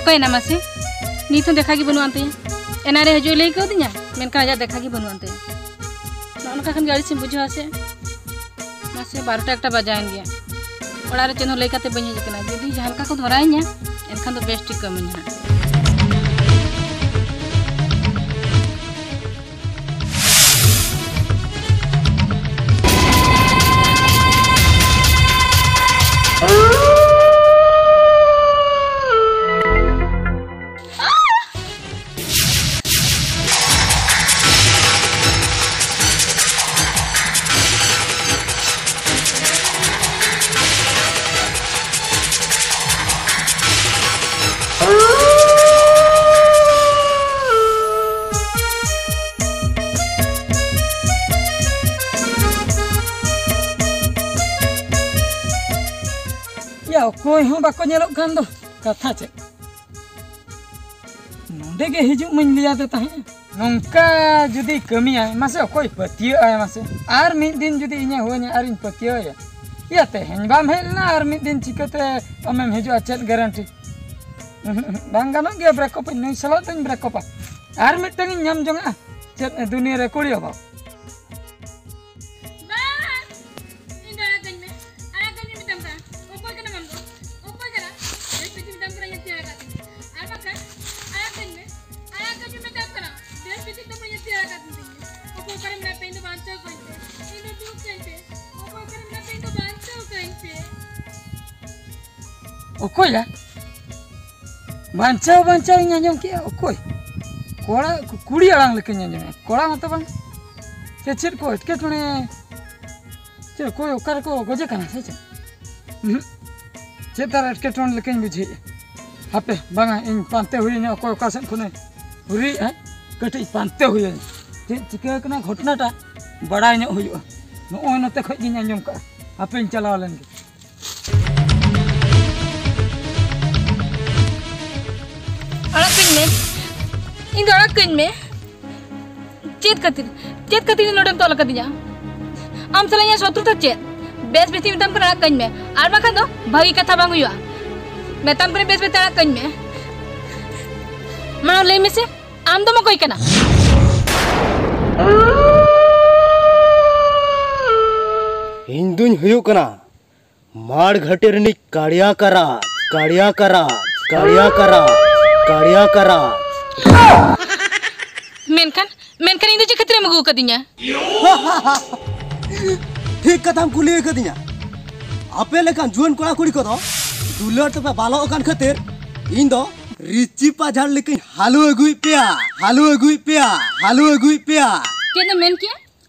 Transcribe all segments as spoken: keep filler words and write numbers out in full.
ᱚᱠᱚᱭᱮᱱᱟ ᱢᱟᱥᱮ? ᱱᱤᱛ ᱦᱚᱸ ᱫᱮᱠᱷᱟ ᱜᱮ ᱵᱟᱹᱱᱩᱜ ᱟᱱ ᱛᱟᱭᱟ᱾ ᱮᱱᱟᱱ ᱨᱮ ᱦᱤᱡᱩᱜ ᱞᱟᱹᱭ ᱠᱟᱣᱫᱤᱧᱟ, ᱢᱮᱱᱠᱷᱟᱱ ᱟᱡᱟᱜ ᱫᱮᱠᱷᱟ ᱜᱮ ᱵᱟᱹᱱᱩᱜ ᱟᱱ ᱛᱟᱭᱟ᱾ ᱱᱚᱜᱼᱚ ᱱᱚᱝᱠᱟ ᱠᱷᱟᱱ ᱜᱮ ᱟᱹᱲᱤᱥ ᱤᱧ ᱵᱩᱡᱷᱟᱹᱣᱟ ᱥᱮ᱾ ᱢᱟᱥᱮ, ᱵᱟᱨᱚᱴᱟ ᱮᱠᱴᱟ ᱵᱟᱡᱟᱣᱮᱱ ᱜᱮᱭᱟ᱾ ᱚᱲᱟᱜ ᱨᱮ ᱪᱮᱫ ᱦᱚᱸ ᱞᱟᱹᱭ ᱠᱟᱛᱮ ᱵᱟᱹᱧ ᱦᱮᱡ ᱟᱠᱟᱱᱟ᱾ ᱡᱩᱫᱤ ᱡᱟᱦᱟᱸ ᱞᱮᱠᱟ ᱠᱚ ᱫᱷᱚᱨᱟᱭᱤᱧᱟ, ᱮᱱᱠᱷᱟᱱ ᱫᱚ ᱵᱮᱥ ᱴᱷᱤᱠ ᱠᱟᱹᱢᱤᱧ ᱦᱟᱸᱜ᱾ ᱭᱟ, ᱚᱠᱚᱭ ᱦᱚᱸ ᱵᱟᱠᱚ ᱧᱮᱞᱚᱜ ᱠᱟᱱ ᱫᱚ᱾ ᱠᱟᱛᱷᱟ ᱪᱮᱫ? ᱱᱚᱰᱮ ᱜᱮ ᱦᱤᱡᱩᱜ ᱢᱟᱧ ᱞᱟᱹᱭᱟᱫᱮ ᱛᱟᱦᱮᱸᱫ᱾ ᱱᱚᱝᱠᱟ ᱡᱩᱫᱤ ᱠᱟᱹᱢᱤᱭᱟᱭ, ᱢᱟᱥᱮ ᱚᱠᱚᱭ ᱯᱟᱹᱛᱭᱟᱹᱜ ᱟᱭ ᱢᱟᱥᱮ? ᱟᱨ ᱢᱤᱫ ᱫᱤᱱ ᱡᱩᱫᱤ ᱤᱧᱮ ᱦᱩᱣᱟᱹᱧᱟ ᱟᱨᱤᱧ ᱯᱟᱹᱛᱭᱟᱹᱣ ᱟᱭᱟ, ᱭᱟ ᱛᱮᱦᱮᱧ ᱵᱟᱢ ᱦᱮᱡ ᱞᱮᱱᱟ, ᱟᱨ ᱢᱤᱫ ᱫᱤᱱ ᱪᱤᱠᱟᱹᱛᱮ ᱟᱢᱮᱢ ᱦᱤᱡᱩᱜᱼᱟ? ᱪᱮᱫ ᱜᱟᱨᱮᱱᱴᱤ? ᱵᱟᱝ ᱜᱟᱱᱚᱜ ᱜᱮᱭᱟ, ᱵᱨᱮᱠᱚᱯ ᱟᱹᱧ, ᱱᱩᱭ ᱥᱟᱞᱟᱜ ᱫᱚᱧ ᱵᱨᱮᱠᱚᱯᱟ᱾ ᱟᱨ ᱢᱤᱫᱴᱟᱝ ᱤᱧ ᱧᱟᱢ ᱡᱚᱝᱟᱜᱼᱟ, ᱪᱮᱫ ᱫᱩᱱᱤᱭᱟᱹ ᱨᱮ ᱠᱩᱲᱤ ᱚᱵᱷᱟᱵ᱾ ᱵᱟᱝ! ᱤᱧ ᱫᱚ ᱟᱲᱟᱜ ᱠᱟᱹᱧ ᱢᱮ, ᱟᱲᱟᱜ ᱠᱟᱹᱧ ᱢᱮ ᱢᱮᱛᱟᱢ ᱠᱟᱱᱟ᱾ ᱚᱠᱚᱭ ᱠᱟᱱᱟᱢ ᱟᱢ ᱫᱚ? ᱚᱠᱚᱭ ᱠᱟᱱᱟ? ᱵᱮᱥ ᱵᱮᱥ ᱢᱮᱛᱟᱢ ᱠᱟᱱᱟ, ᱧᱮᱞ ᱛᱤᱭᱟᱹᱜ ᱟᱠᱟᱫ ᱢᱮ᱾ ᱟᱨ ᱵᱟᱝᱠᱷᱟᱱ ᱟᱲᱟᱜ ᱠᱟᱹᱧ ᱢᱮ, ᱟᱲᱟᱜ ᱠᱟᱹᱧ ᱢᱮ ᱢᱮᱛᱟᱢ ᱠᱟᱱᱟ᱾ ᱵᱮᱥ ᱵᱮᱥ ᱢᱮᱛᱟᱢ ᱠᱟᱱᱟ, ᱧᱮᱞ ᱛᱤᱭᱟᱹᱜ ᱟᱠᱟᱫ ᱢᱮ᱾ ᱚᱠᱚᱭ ᱚᱠᱟᱨᱮ ᱢᱮᱱᱟᱜ ᱯᱮ? ᱤᱧ ᱫᱚ ᱵᱟᱧᱪᱟᱣ ᱠᱟᱹᱧ ᱯᱮ, ᱤᱧ ᱫᱚ ᱫᱩᱜ ᱠᱟᱹᱧ ᱯᱮ᱾ ᱚᱠᱚᱭ ᱚᱠᱟᱨᱮ ᱢᱮᱱᱟᱜ ᱯᱮ? ᱤᱧ ᱫᱚ ᱵᱟᱧᱪᱟᱣ ᱠᱟᱹᱧ ᱯᱮ᱾ ᱚᱠᱚᱭ ᱭᱟ? ᱵᱟᱧᱪᱟᱣ ᱵᱟᱧᱪᱟᱣ ᱤᱧ ᱟᱸᱡᱚᱢ ᱠᱮᱜᱼᱟ᱾ ᱚᱠᱚᱭ? ᱠᱚᱲᱟ, ᱠᱩᱲᱤ ᱟᱲᱟᱝ ᱞᱮᱠᱟᱧ ᱟᱸᱡᱚᱢᱮᱜᱼᱟ, ᱠᱚᱲᱟ ᱢᱟᱛᱚ ᱵᱟᱝ᱾ ᱪᱮ ᱪᱮᱫ ᱠᱚ ᱮᱴᱠᱮᱴᱚᱬᱮ? ᱪᱮ ᱚᱠᱚᱭ ᱚᱠᱟ ᱨᱮᱠᱚ ᱜᱚᱡᱮ ᱠᱟᱱᱟ ᱥᱮ ᱪᱮᱫ? ᱩᱦᱩᱸ᱾ ᱪᱮᱫ ᱛᱟᱨ ᱮᱴᱠᱮᱴᱚᱬᱮ ᱞᱮᱠᱟᱧ ᱵᱩᱡᱷᱟᱹᱣᱮᱜᱼᱟ᱾ ᱦᱟᱯᱮ, ᱵᱟᱝᱟ, ᱤᱧ ᱯᱟᱱᱛᱮ ᱦᱩᱭᱟᱹᱧᱟ, ᱚᱠᱚᱭ ᱚᱠᱟ ᱥᱮᱫ ᱠᱷᱚᱱᱮ ᱦᱩᱨᱤᱭᱮᱜᱼᱟ, ᱠᱟᱹᱴᱤᱡ ᱯᱟᱱᱛᱮ ᱦᱩᱭᱟᱹᱧᱟ᱾ ᱪᱮᱫ ᱪᱤᱠᱟᱹ ᱠᱟᱱᱟ ᱜᱷᱚᱴᱱᱟᱴᱟ ᱵᱟᱲᱟᱭ ᱧᱚᱜ ᱦᱩᱭᱩᱜᱼᱟ᱾ ᱱᱚᱜᱼᱚᱭ ᱱᱚᱛᱮ ᱠᱷᱚᱡ ᱜᱤᱧ ᱟᱸᱡᱚᱢ ᱠᱟᱜᱼᱟ, ᱦᱟᱯᱮᱧ ᱪᱟᱞᱟᱣ ᱞᱮᱱ ᱜᱮ᱾ ᱟᱲᱟᱜ ᱠᱟᱹᱧ ᱢᱮ, ᱤᱧ ᱫᱚ ᱟᱲᱟᱜ ᱠᱟᱹᱧ ᱢᱮ᱾ ᱪᱮᱫ ᱠᱷᱟᱹᱛᱤᱨ, ᱪᱮᱫ ᱠᱷᱟᱹᱛᱤᱨ ᱱᱚᱰᱮᱢ ᱛᱚᱞ ᱟᱠᱟᱫᱤᱧᱟ? ᱟᱢ ᱥᱟᱞᱟᱜ ᱤᱧᱟᱹᱜ ᱥᱚᱛᱨᱩᱛᱟ ᱪᱮᱫ? ᱵᱮᱥ ᱵᱮᱥ ᱤᱧ ᱢᱮᱛᱟᱢ ᱠᱟᱱᱟ, ᱟᱲᱟᱜ ᱠᱟᱹᱧ ᱢᱮ, ᱟᱨ ᱵᱟᱝᱠᱷᱟᱱ ᱫᱚ ᱵᱷᱟᱹᱜᱤ ᱠᱟᱛᱷᱟ ᱵᱟᱝ ᱦᱩᱭᱩᱜᱼᱟ᱾ ᱢᱮᱛᱟᱢ ᱠᱟᱹᱱᱟᱹᱧ, ᱵᱮᱥ ᱵᱮᱥ ᱛᱮ ᱟᱲᱟᱜ ᱠᱟᱹᱧ ᱢᱮ᱾ ᱟᱨ ᱞᱟᱹᱭ ᱢᱮᱥᱮ, ᱟᱢ ᱫᱚᱢ ᱚᱠᱚᱭ ᱠᱟᱱᱟ? ᱤᱧ ᱫᱩᱧ ᱦᱩᱭᱩᱜ ᱠᱟᱱᱟ ᱢᱟᱲ ᱜᱷᱟᱹᱴᱤ ᱨᱤᱱᱤᱡ ᱠᱟᱲᱤᱭᱟ ᱠᱟᱨᱟ, ᱠᱟᱲᱤᱭᱟ ᱠᱟᱨᱟ, ᱠᱟᱲᱤᱭᱟ ᱠᱟᱨᱟ, ᱠᱟᱲᱤᱭᱟ ᱠᱟᱨᱟ᱾ ᱢᱮᱱᱠᱷᱟᱱ, ᱢᱮᱱᱠᱷᱟᱱ ᱤᱧ ᱫᱚ ᱪᱮᱫ ᱠᱷᱟᱹᱛᱤᱨᱮᱢ ᱟᱹᱜᱩ ᱟᱠᱟᱫᱤᱧᱟ? ᱴᱷᱤᱠ ᱠᱟᱛᱷᱟᱢ ᱠᱩᱞᱤ ᱟᱠᱟᱫᱤᱧᱟ᱾ ᱟᱯᱮ ᱞᱮᱠᱟᱱ ᱡᱩᱣᱟᱹᱱ ᱠᱚᱲᱟ ᱠᱩᱲᱤ ᱠᱚᱫᱚ ᱫᱩᱞᱟᱹᱲ ᱛᱮᱯᱮ ᱵᱟᱞᱚᱜ ᱠᱟᱱ ᱠᱷᱟᱹᱛᱤᱨ ᱤᱧ ᱫᱚ ᱨᱤᱪᱤ ᱯᱟᱡᱷᱟᱲ ᱞᱮᱠᱟᱧ ᱦᱟᱞᱚ ᱟᱹᱜᱩᱭᱮᱫ ᱯᱮᱭᱟ, ᱦᱟᱞᱚ ᱟᱹᱜᱩᱭᱮᱫ ᱯᱮᱭᱟ, ᱦᱟᱞᱚ ᱟᱹᱜᱩᱭᱮᱫ ᱯᱮᱭᱟ᱾ ᱪᱮᱫ ᱮᱢ ᱢᱮᱱ ᱠᱮᱭᱟ?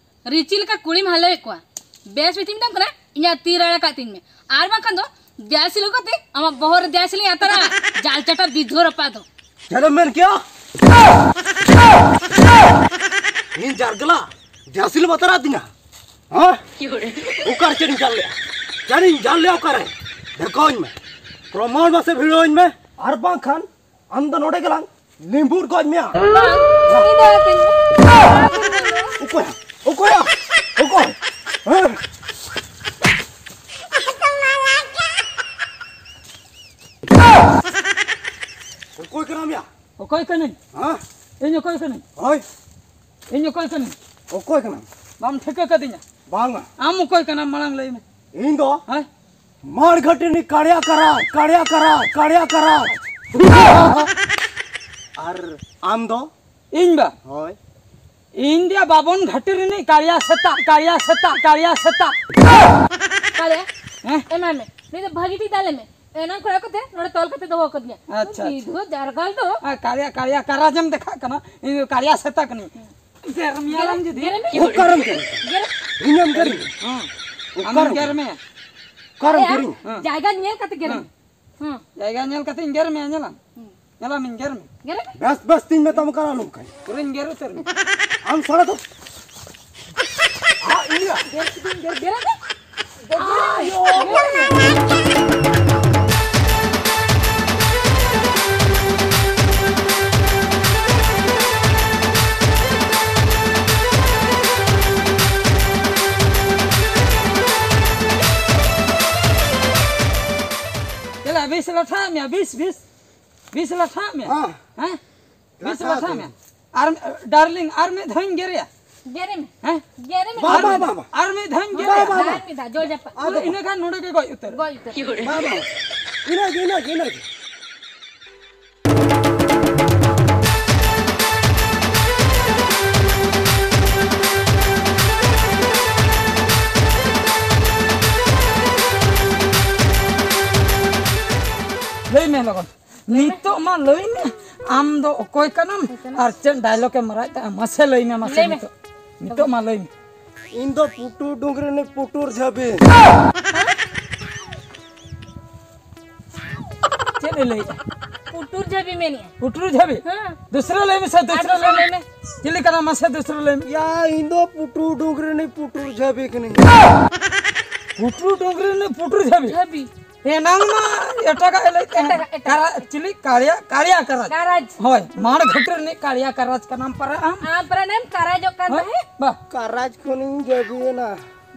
ᱨᱤᱪᱤ ᱞᱮᱠᱟ ᱠᱩᱲᱤᱢ ᱦᱟᱞᱚᱭᱮᱫ ᱠᱚᱣᱟ᱾ ᱵᱮᱥ ᱵᱮᱥᱤᱧ ᱢᱮᱛᱟᱢ ᱠᱟᱱᱟ, ᱤᱧᱟᱹᱜ ᱛᱤ ᱨᱟᱲᱟ ᱠᱟᱜ ᱛᱤᱧ ᱢᱮ, ᱟᱨ ᱵᱟᱝᱠᱷᱟᱱ ᱫᱚ ᱫᱮᱭᱟ ᱥᱤᱞᱟᱹ ᱠᱟᱛᱮ ᱟᱢᱟᱜ ᱵᱚᱦᱚᱜ ᱨᱮ ᱫᱮᱭᱟ ᱥᱤᱞᱟᱹᱧ ᱟᱛᱟᱨᱟ᱾ ᱡᱟᱞ ᱪᱟᱴᱟ ᱵᱤᱫᱷᱣᱟᱹ ᱨᱟᱯᱟᱜ ᱫᱚ᱾ ᱪᱮᱫ ᱮᱢ ᱢᱮᱱ ᱠᱮᱭᱟ? ᱤᱧ ᱡᱟᱨᱜᱟᱞᱟ ᱫᱮᱭᱟ ᱥᱤᱞᱟᱹᱢ ᱟᱛᱟᱨ ᱟᱹᱛᱤᱧᱟ? ᱦᱮᱸ? ᱚᱠᱟᱨᱮ ᱪᱮᱫ ᱤᱧ ᱡᱟᱞ ᱞᱮᱜᱼᱟ? ᱪᱮᱫ ᱤᱧ ᱡᱟᱞ ᱞᱮᱜᱼᱟ ᱚᱠᱟᱨᱮ? ᱫᱮᱠᱷᱟᱣᱟᱹᱧ ᱢᱮ, ᱯᱨᱚᱢᱟᱱ ᱢᱟᱥᱮ ᱵᱷᱤᱲᱟᱹᱣᱟᱹᱧ ᱢᱮ᱾ ᱟᱨ ᱵᱟᱝᱠᱷᱟᱱ ᱟᱢ ᱫᱚ ᱱᱚᱰᱮ ᱜᱮᱞᱟᱝ ᱞᱤᱢᱵᱩᱨ ᱜᱚᱡ ᱢᱮᱭᱟ᱾ ᱵᱟᱝ, ᱤᱧ ᱫᱚ ᱟᱹᱛᱤᱧ ᱢᱮ᱾ ᱚᱠᱚᱭ? ᱚᱠᱚᱭᱟ? ᱚᱠᱚᱭ? ᱦᱮᱸ? ᱚᱠᱚᱭ ᱠᱟᱱᱟᱢ ᱭᱟ? ᱚᱠᱚᱭ ᱠᱟᱹᱱᱟᱹᱧ? ᱦᱮᱸ? ᱤᱧ ᱚᱠᱚᱭ ᱠᱟᱹᱱᱟᱹᱧ? ᱦᱳᱭ᱾ ᱤᱧ ᱚᱠᱚᱭ ᱠᱟᱹᱱᱟᱹᱧ? ᱚᱠᱚᱭ ᱠᱟᱱᱟᱢ? ᱵᱟᱢ ᱴᱷᱤᱠᱟᱹ ᱠᱟᱹᱫᱤᱧᱟ? ᱵᱟᱝᱟ᱾ ᱟᱢ ᱚᱠᱚᱭ ᱠᱟᱱᱟᱢ ᱢᱟᱲᱟᱝ ᱞᱟᱹᱭ ᱢᱮ᱾ ᱤᱧ ᱫᱚ ᱦᱮᱸ? ᱢᱟᱲ ᱜᱷᱟᱹᱴᱤ ᱨᱤᱱᱤᱡ ᱠᱟᱲᱤᱭᱟ ᱠᱟᱨᱟ, ᱠᱟᱲᱤᱭᱟ ᱠᱟᱨᱟ, ᱠᱟᱲᱤᱭᱟ ᱠᱟᱨᱟ᱾ ᱟᱨ ᱟᱢ ᱫᱚ? ᱤᱧ ᱵᱟ? ᱦᱳᱭ᱾ ᱤᱧ ᱫᱚ ᱵᱟᱵᱚᱱ ᱜᱷᱟᱹᱴᱤ ᱨᱤᱱᱤᱡ ᱠᱟᱲᱤᱭᱟ ᱥᱮᱛᱟ, ᱠᱟᱲᱤᱭᱟ ᱥᱮᱛᱟ, ᱠᱟᱲᱤᱭᱟ ᱥᱮᱛᱟ᱾ ᱠᱟᱲᱤᱭᱟ? ᱦᱮᱸ? ᱮᱢᱟᱭ ᱢᱮ᱾ ᱱᱩᱭ ᱫᱚ ᱵᱷᱟᱹᱜᱤ ᱴᱷᱤᱠ ᱫᱟᱞᱮ ᱢᱮ᱾ ᱮᱱᱟᱝ ᱠᱷᱚᱱ ᱠᱚᱛᱮ ᱱᱚᱰᱮ ᱛᱚᱞ ᱠᱟᱛᱮ ᱫᱚᱦᱚ ᱠᱟᱫᱤᱧᱟ᱾ ᱟᱪᱪᱷᱟ, ᱟᱪᱪᱷᱟ᱾ ᱵᱤᱫᱷᱩ ᱡᱟᱨᱜᱟᱞ ᱫᱚ᱾ ᱟᱨ ᱠᱟᱲᱤᱭᱟ, ᱠᱟᱲᱤᱭᱟ ᱠᱟᱨᱟᱡᱽ ᱮᱢ ᱫᱮᱠᱷᱟᱜ ᱠᱟᱱᱟ᱾ ᱤᱧ ᱫᱚ ᱠᱟᱲᱤᱭᱟ ᱥᱮᱛᱟ ᱠᱟᱹᱱᱟᱹᱧ᱾ ᱜᱮᱨᱮ ᱢᱮᱭᱟ ᱞᱟᱝ ᱡᱩᱫᱤ᱾ ᱜᱮᱨᱮ ᱢᱮᱭᱟ᱾ ᱚᱠᱟᱨᱮᱢ ᱜᱮᱨᱮ? ᱜᱮᱨᱮ᱾ ᱤᱧᱮᱢ ᱜᱮᱨᱤᱧ? ᱦᱮᱸ᱾ ᱚᱠᱟᱨᱮᱢ ᱟᱢᱮᱢ ᱜᱮᱨ ᱜᱮᱨᱤᱧ? ᱢᱮᱭᱟ᱾ ᱚᱠᱟᱨᱮᱢ ᱟᱭᱟ, ᱜᱮᱨᱤᱧ? ᱦᱮᱸ᱾ ᱡᱟᱭᱜᱟ ᱧᱮᱞ ᱠᱟᱛᱮ ᱜᱮᱨᱮ ᱦᱮᱸ᱾ ᱢᱮ᱾ ᱦᱮᱸ᱾ ᱡᱟᱭᱜᱟ ᱧᱮᱞ ᱠᱟᱛᱮ ᱤᱧ ᱜᱮᱨ ᱢᱮᱭᱟ, ᱧᱮᱞᱟᱢ᱾ ᱦᱮᱸ᱾ ᱧᱮᱞᱟᱢ, ᱤᱧ ᱜᱮᱨ ᱢᱮ᱾ ᱜᱮᱨᱮ ᱢᱮ᱾ ᱵᱮᱥ, ᱵᱮᱥ ᱛᱤᱧ ᱢᱮᱛᱟᱢ ᱠᱟᱱᱟ ᱱᱚᱝᱠᱟᱧ᱾ ᱯᱩᱨᱟᱹᱧ ᱜᱮᱨ ᱩᱛᱟᱹᱨ ᱢᱮ᱾ ᱟᱢ ᱥᱟᱲᱟ ᱫᱚ᱾ ᱟᱜ, ᱤᱧ ᱜᱮᱨ ᱠᱤᱫᱤᱧ, ᱜᱮᱨ, ᱜᱮᱨᱮ ᱢᱮ᱾ ᱪᱮᱫ ᱞᱮᱠᱟ ᱵᱤᱥ ᱞᱟᱴᱷᱟᱜ ᱢᱮᱭᱟ? ᱵᱤᱥ, ᱵᱤᱥ, ᱵᱤᱥ ᱞᱟᱴᱷᱟᱜ ᱢᱮᱭᱟ? ᱦᱮᱸ᱾ ᱦᱮᱸ? ᱢᱤᱥ ᱵᱟᱪᱷᱟ ᱢᱮ᱾ ᱟᱨ ᱰᱟᱨᱞᱤᱝ, ᱟᱨ ᱢᱤᱫ ᱫᱷᱟᱣᱤᱧ ᱜᱮᱨᱮᱭᱟ᱾ ᱜᱮᱨᱮ ᱢᱮ᱾ ᱦᱮᱸ? ᱜᱮᱨᱮ ᱢᱮ᱾ ᱵᱟ, ᱵᱟ, ᱵᱟ, ᱵᱟ᱾ ᱟᱨ ᱢᱤᱫ ᱫᱷᱟᱣᱤᱧ ᱵᱟ, ᱜᱮᱨᱮᱭᱟ᱾ ᱵᱟ, ᱵᱟ᱾ ᱟᱨ ᱢᱤᱫ ᱫᱷᱟᱣ, ᱡᱚᱡᱟᱯᱟ᱾ ᱟᱫᱚ ᱤᱱᱟᱹ ᱠᱷᱟᱱ ᱱᱚᱰᱮ ᱜᱮ ᱜᱚᱡ ᱩᱛᱟᱹᱨ᱾ ᱜᱚᱡ ᱩᱛᱟᱹᱨ᱾ ᱵᱟ, ᱵᱟ᱾ ᱤᱱᱟᱹ ᱜᱮ, ᱤᱱᱟᱹ ᱜᱮ, ᱤᱱᱟᱹ ᱜᱮ᱾ ᱞᱟᱹᱭ ᱢᱮ ᱞᱚᱜᱚᱱ᱾ ᱱᱤᱛᱚᱜ ᱢᱟ ᱞᱟᱹᱭ ᱢᱮ, ᱟᱢ ᱫᱚ ᱚᱠᱚᱭ ᱠᱟᱱᱟᱢ ᱚᱠᱚᱭ ᱠᱟᱱᱟᱢ? ᱟᱨ ᱪᱮᱫ ᱰᱟᱭᱞᱚᱜ ᱮᱢ ᱢᱟᱨᱟᱜ ᱮᱫᱟ? ᱢᱟᱥᱮ ᱞᱟᱹᱭ ᱢᱮ, ᱢᱟᱥᱮ ᱞᱟᱹᱭ ᱢᱮ᱾ ᱱᱤᱛᱚᱜ, ᱱᱤᱛᱚᱜ ᱢᱟ ᱞᱟᱹᱭ ᱢᱮ᱾ ᱤᱧ ᱫᱚ ᱯᱩᱴᱩᱨ ᱰᱩᱝᱨᱤ ᱨᱤᱱᱤᱡ ᱯᱩᱴᱩᱨ ᱡᱷᱟᱹᱵᱤ᱾ ᱪᱮᱫ ᱮ ᱞᱟᱹᱭᱮᱫᱼᱟ? ᱯᱩᱴᱩᱨ ᱡᱷᱟᱹᱵᱤ ᱢᱮᱱᱮᱫᱼᱟ᱾ ᱯᱩᱴᱩᱨ ᱡᱷᱟᱹᱵᱤ? ᱦᱮᱸ᱾ ᱫᱩᱥᱨᱟ ᱞᱟᱹᱭ ᱢᱮᱥᱮ, ᱟᱨ ᱫᱩᱥᱨᱟ ᱫᱩᱥᱨᱟ ᱞᱟᱹᱭ ᱞᱟᱹᱭ ᱢᱮ᱾ ᱢᱮ᱾ ᱪᱮᱫ ᱞᱮᱠᱟᱱᱟ ᱢᱟᱥᱮ ᱫᱩᱥᱨᱟ ᱞᱟᱹᱭ ᱢᱮ᱾ ᱭᱟ, ᱤᱧ ᱫᱚ ᱯᱩᱴᱩᱨ ᱰᱩᱝᱨᱤ ᱨᱤᱱᱤᱡ ᱯᱩᱴᱩᱨ ᱡᱷᱟᱹᱵᱤ ᱠᱟᱹᱱᱟᱹᱧ᱾ ᱯᱩᱴᱩᱨ ᱰᱩᱝᱨᱤ ᱨᱤᱱᱤᱡ ᱯᱩᱴᱩᱨ ᱡᱷᱟᱹᱵᱤ? ᱡᱷᱟᱹᱵᱤ᱾ ᱮᱱᱟᱝ ᱢᱟ ᱮᱴᱟᱜᱟᱜ ᱮ ᱞᱟᱹᱭᱮᱫ ᱛᱟᱦᱮᱸᱫ᱾ ᱮᱴᱟᱜᱟᱜ, ᱮᱴᱟᱜᱟᱜ᱾ ᱠᱟᱨᱟ-, ᱪᱤᱞᱤ? ᱠᱟᱲᱤᱭᱟ, ᱠᱟᱲᱤᱭᱟ ᱠᱟᱨᱟᱡᱽ᱾ ᱠᱟᱨᱟᱡᱽ᱾ ᱦᱳᱭ, ᱢᱟᱲ ᱜᱷᱟᱹᱴᱤ ᱨᱤᱱᱤᱡ ᱠᱟᱲᱤᱭᱟ ᱠᱟᱨᱟᱡᱽ ᱠᱟᱱᱟᱢ ᱯᱟᱨᱟ ᱟᱢ᱾ ᱟᱢ ᱯᱟᱨᱟ ᱱᱮᱢ ᱠᱟᱨᱟᱡᱚᱜ ᱠᱟᱱ ᱦᱳᱭ, ᱛᱟᱦᱮᱸᱫ᱾ ᱵᱟ᱾ ᱠᱟᱨᱟᱡᱽ ᱠᱷᱚᱱᱤᱧ ᱡᱟᱹᱵᱤᱭᱮᱱᱟ᱾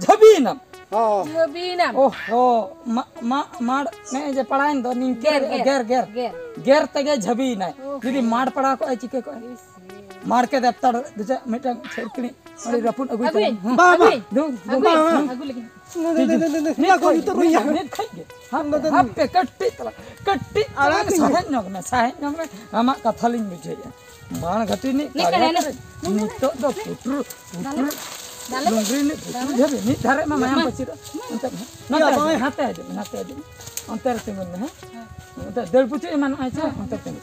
ᱡᱷᱟᱹᱵᱤᱭᱮᱱᱟᱢ? ᱦᱚᱸ᱾ ᱡᱷᱟᱹᱵᱤᱭᱮᱱᱟᱢ? ᱚ ᱦᱚ, ᱢᱟ-, ᱢᱟ-, ᱢᱟᱲ ᱱᱮ ᱡᱮ ᱯᱟᱲᱟᱭᱮᱱ ᱫᱚ ᱱᱤᱝᱠᱟᱹ ᱜᱮᱨ, ᱜᱮᱨ, ᱜᱮᱨ, ᱜᱮᱨ᱾ ᱜᱮᱨ᱾ ᱜᱮᱨ ᱛᱮᱜᱮ ᱡᱷᱟᱹᱵᱤᱭᱮᱱᱟᱭ᱾ ᱚ ᱡᱩᱫᱤ ᱦᱚ᱾ ᱢᱟᱲ ᱯᱟᱲᱟᱣ ᱠᱚᱜᱼᱟᱭ, ᱪᱤᱠᱟᱹ ᱠᱚᱜᱼᱟᱭ? ᱤᱥ᱾ ᱢᱟᱲ ᱠᱮᱫ ᱮᱯᱛᱟᱲ ᱫᱩᱡᱟ ᱢᱤᱫᱴᱟᱝ ᱪᱷᱮᱨᱠᱤᱱᱤ ᱟᱹᱰᱤ ᱨᱟᱹᱯᱩᱫ ᱟᱹᱜᱩᱭ ᱟᱹᱜᱩᱭᱟᱹᱧ᱾ ᱛᱟᱵᱚᱱ᱾ ᱦᱚᱸ᱾ ᱵᱟ, ᱵᱟ, ᱵᱟ᱾ ᱟᱹᱜᱩᱭᱟᱹᱧ᱾ ᱫᱩ, ᱫᱩ, ᱟᱹᱜᱩᱭᱟᱹᱧ᱾ ᱫᱩ᱾ ᱟᱹᱜᱩ ᱞᱟᱹᱜᱤᱫ᱾ ᱱᱤᱛ ᱠᱷᱚᱱ, ᱱᱤᱛ ᱠᱷᱚᱱ, ᱱᱤᱛ ᱠᱷᱚᱱ ᱜᱮ᱾ ᱦᱟᱯᱮ, ᱦᱟᱯᱮ, ᱠᱟᱹᱴᱤᱡ ᱛᱟᱞᱟᱝ, ᱠᱟᱹᱴᱤᱡ ᱛᱟᱞᱟᱝ ᱟᱲᱟᱜ ᱤᱧ᱾ ᱥᱟᱦᱮᱫ ᱧᱚᱜ ᱢᱮ, ᱥᱟᱦᱮᱫ ᱧᱚᱜ ᱢᱮ᱾ ᱟᱢᱟᱜ ᱠᱟᱛᱷᱟ ᱞᱤᱧ ᱵᱩᱡᱷᱟᱹᱣᱮᱫᱼᱟ᱾ ᱢᱟᱲ ᱜᱷᱟᱹᱴᱤ ᱨᱤᱱᱤᱡ ᱱᱤᱠᱟᱹ ᱠᱟᱲᱤᱭᱟ ᱱᱮ, ᱠᱟᱨᱮ, ᱱᱤᱠᱟᱹ ᱱᱤᱛᱚᱜ ᱫᱚ ᱯᱩᱴᱩᱨ, ᱯᱩᱴᱩᱨ ᱫᱟᱞᱮ᱾ ᱰᱩᱝᱨᱤ ᱨᱤᱱᱤᱡ ᱯᱩᱴᱩᱨ ᱫᱟᱞᱮ᱾ ᱡᱷᱟᱹᱵᱤ, ᱢᱤᱫ ᱫᱷᱟᱨᱮ ᱢᱟ ᱢᱟᱭᱟᱢ ᱢᱟ᱾ ᱯᱟᱹᱪᱤᱨᱚᱜ᱾ ᱚᱱᱛᱮ, ᱱᱚᱛᱮ ᱦᱤᱡᱩᱜ ᱢᱮ, ᱱᱚᱛᱮ ᱦᱤᱡᱩᱜ ᱢᱮ, ᱱᱚᱛᱮ ᱦᱤᱡᱩᱜ ᱢᱮ᱾ ᱚᱱᱛᱮ ᱨᱮ ᱛᱤᱸᱜᱩᱱ ᱢᱮ, ᱦᱮᱸ? ᱦᱮᱸ᱾ ᱚᱱᱛᱮ ᱫᱟᱹᱲ ᱯᱩᱪᱩᱡ ᱮᱢᱟᱱᱚᱜᱼᱟᱭ ᱥᱮ, ᱦᱮᱸ᱾ ᱚᱱᱛᱮ ᱛᱤᱸᱜᱩ᱾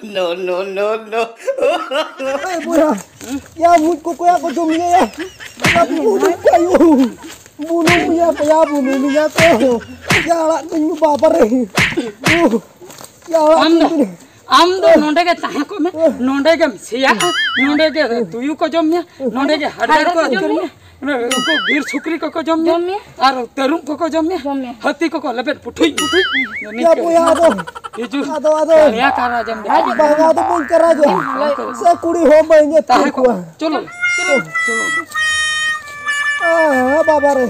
No, no, no, no. ᱮ ᱵᱚᱭᱦᱟ, ᱭᱟ ᱢᱩᱡ ᱠᱚ ᱠᱚᱭᱟ ᱠᱚ ᱡᱚᱢ ᱞᱮᱭᱟ᱾ ᱭᱟ ᱵᱩᱱᱩᱢ ᱠᱚ ᱟᱭᱳ᱾ ᱵᱩᱱᱩᱢ ᱭᱟ ᱠᱚ, ᱭᱟ ᱵᱩᱱᱩᱢ ᱭᱟ ᱠᱚ᱾ ᱭᱟ ᱟᱲᱟᱜ ᱠᱟᱹᱧ ᱢᱮ ᱵᱟᱵᱟ ᱨᱮ᱾ ᱭᱟ ᱟᱲᱟᱜ ᱟᱢ ᱫᱚ ᱠᱟᱹᱧ ᱢᱮ᱾ ᱟᱢ ᱫᱚ ᱱᱚᱰᱮ ᱜᱮ ᱛᱟᱦᱮᱸ ᱠᱚᱜ ᱢᱮ, ᱱᱚᱰᱮ ᱜᱮᱢ ᱥᱮᱭᱟᱜᱼᱟ, ᱱᱚᱰᱮ ᱜᱮ ᱛᱩᱭᱩ ᱠᱚ ᱡᱚᱢ ᱢᱮᱭᱟ, ᱱᱚᱰᱮ ᱜᱮ ᱦᱟᱰᱜᱟᱨ ᱠᱚ ᱟᱹᱪᱩᱨ ᱢᱮᱭᱟ, ᱩᱱᱠᱩ ᱵᱤᱨ ᱥᱩᱠᱨᱤ ᱠᱚᱠᱚ ᱡᱚᱢ ᱢᱮᱭᱟ, ᱡᱚᱢ ᱢᱮᱭᱟ᱾ ᱟᱨ ᱛᱟᱹᱨᱩᱵ ᱠᱚᱠᱚ ᱡᱚᱢ ᱢᱮᱭᱟ, ᱡᱚᱢ ᱢᱮᱭᱟ᱾ ᱦᱟᱹᱛᱤ ᱠᱚᱠᱚ ᱞᱮᱵᱮᱫ ᱯᱩᱴᱷᱩᱡ ᱯᱩᱴᱷᱩᱡ᱾ ᱭᱟ ᱵᱚᱭᱦᱟ, ᱟᱫᱚ, ᱦᱤᱡᱩᱜ ᱟᱫᱚ, ᱟᱫᱚ᱾ ᱠᱟᱲᱤᱭᱟ ᱠᱟᱨᱟ ᱡᱚᱢ ᱢᱮᱭᱟ᱾ ᱵᱟᱝᱟ, ᱟᱫᱚ ᱵᱟᱹᱧ ᱠᱟᱨᱟ ᱡᱚᱢ᱾ ᱥᱮ ᱠᱩᱲᱤ ᱦᱚᱸ ᱵᱟᱹᱧ ᱧᱮᱞ ᱛᱟᱦᱮᱸ ᱠᱚᱣᱟ᱾ ᱠᱚᱜ ᱪᱚᱞᱚ, ᱪᱚᱞᱚ, ᱪᱚᱞᱚ᱾ ᱟᱦᱟ, ᱵᱟᱵᱟ ᱨᱮ᱾